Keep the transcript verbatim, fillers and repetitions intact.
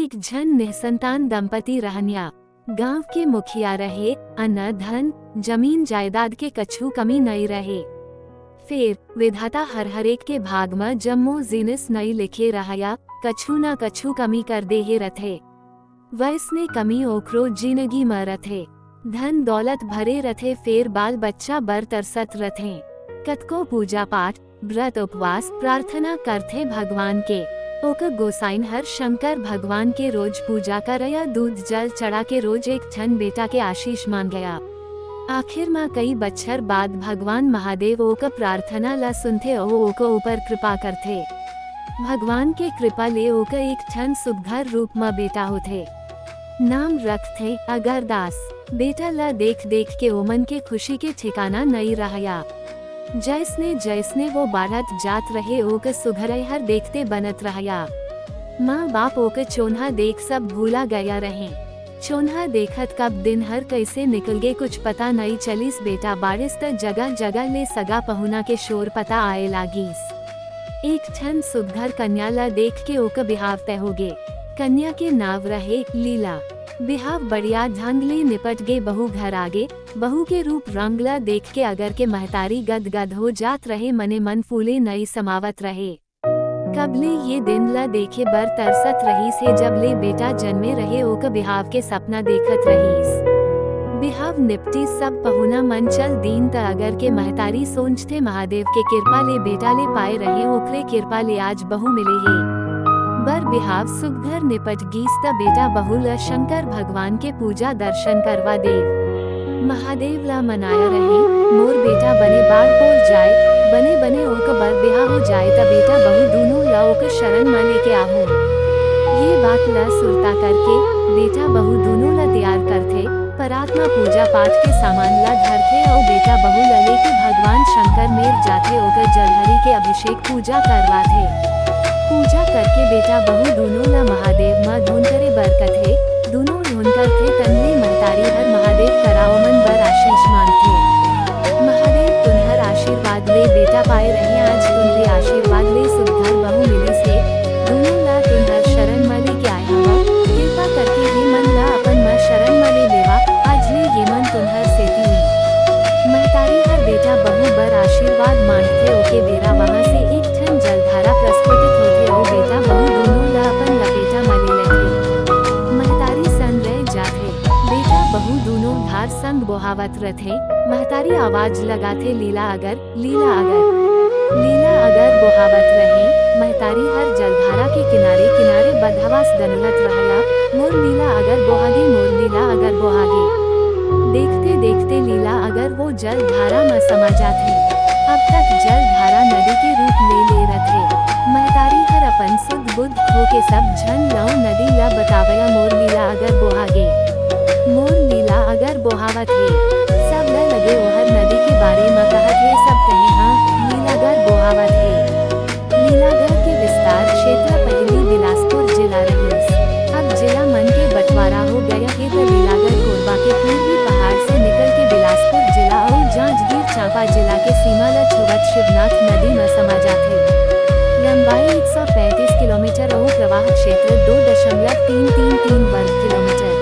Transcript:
एक झन निसंतान दंपति रहनिया। गांव के मुखिया रहे, अन्न धन, जमीन जायदाद के कछु कमी नइ रहे। फेर विधाता हर हरेक के भाग म जम्मो जिनिस नइ लिखे रहय, कछु न कछु कमी कर देहे रथे। वइसने कमी ओकरो जिनगी म रथे। धन दौलत भरे रथे, फेर बाल बच्चा बर तरसत रथे। कतको पूजा पाठ, व्रत उपवास, प्रार्थना करथे भगवान के। ओकर गोसाइन हर शंकर भगवान के रोज पूजा करय, दूध जल चढ़ा के रोज एक ठन बेटा के आशीष मांगय। आखिर म कई बच्छर बाद भगवान महादेव ओकर प्रार्थना ला सुनथे अउ ओकर ऊपर कृपा करथे। भगवान के कृपा ले ओकर एक ठन सुघर रूप म बेटा होथे। नाम रखथे अगरदास। बेटा ला देख देख के ओमन के खुशी के ठिकाना नइ रहय। जइसने जइसने वो बाढ़त जात रहे, ओकर सुघरई हर देखते बनत रहय। माँ बाप ओकर चोन्हा देख सब भूला गया रहे। चोन्हा देखत कब दिन हर कइसे निकल गे, कुछ पता नइ चलिस। बेटा बाढ़िस त जगह जगह ले सगा पहुना के शोर पता आए लागिस। एक ठन सुघर कन्या ला देख के ओकर बिहाव तय हो गे। कन्या के नाव रहे लीला। बिहाव बढ़िया ढंग ले निपट गे, बहू घर आ गे। बहू के रूप रंग ला देख के अगर के महतारी गदगद हो जात रहे, मने मन फूले नइ समावत रहे। कब ले ये दिन ला देखे बर तरसत रहिस हे, जब ले बेटा जन्मे रहे, ओकर बिहाव के सपना देखत रहिस। बिहाव निपटिस, सब पहुना मन चल दीन, त अगर के महतारी सोचथे महादेव के किरपा ले बेटा ले पाए रहे, ओकरे किरपा ले आज बहू मिले हे। बर बिहाव सुघर निपट गीस, त बेटा बहू ल शंकर भगवान के पूजा दर्शन करवा देव। महादेव ला मनाया रहे, मोर बेटा बने बाढ़ पोर जाए, बने बने ओकर बर बिहाव हो जाए, त बेटा बहू दूनों ला ओकर शरण म लेके आहूं। ये बात ला सुरता करके बेटा बहू दूनों ला तैयार करथे। परात म पूजा पाठ के सामान ला धरथे अउ बेटा बहू ला लेके भगवान शंकर मेर जाथे, ओकर जलहरी के अभिषेक पूजा करवाथे। पूजा करके बेटा बहू दूनों ला महादेव म धुन करे बर कथे। दूनों धुन करथे, तनले महतारी हर महादेव करा ओमन बर आशीष मांगथे। महादेव तुंहर आशीर्वाद ले बेटा पाए रहे, आज तुंहरे आशीर्वाद ले सुघर बहू मिलिस हे। दूनों ला तुंहर शरण म लेके आए हवं, किरपा करके ये मन ला अपन म शरण म ले लेवा, आज ले ये मन तुंहर सेती हे। महतारी हर बेटा बहू बर आशीर्वाद मांगथे, ओके बेरा वहां से एक ठन जलधारा प्रस्फुटित होथे अउ बेटा बहू दूनों ला अपन लपेटा म ले लेथे। महतारी सन्न रह जाथे। बेटा बहू दूनों धार संग बोहावत रथे। महतारी आवाज लगाथे, "लीला अगर, लीला अगर।" लीला अगर बोहावत रहे। महतारी हर जलधारा के किनारे किनारे बदहवास गनगत रहय, "मोर लीला अगर बोहागे, मोर लीला अगर बोहागे।" देखते देखते लीला अगर वो जलधारा म समा जाथे। अब तक जलधारा नदी के रूप ले ले रथे। महतारी हर अपन सुध बुध होके सब झन लव नदी ला बतावय, "मोर लीला अगर बोहागे, मोर लीला अगर बोहावत हे।" सब ल लगे ओहर नदी के बारे म कहत हे, सब कहे, "हां, लीला अगर बोहावत हे।" लीलागर के विस्तार क्षेत्र पहिली बिलासपुर जिला रहिस। अब जिला मन के बंटवारा हो गया हे, त लीलागर कोरबा के पूर्वी पहाड़ से निकल के बिलासपुर जिला अउ जांजगीर चांपा जिला के सीमा ल छुवत शिवनाथ नदी म समा जाथे। लंबाई एक सौ पैंतीस किलोमीटर अउ प्रवाह क्षेत्र दो दशमलव तीन तीन तीन वर्ग किलोमीटर।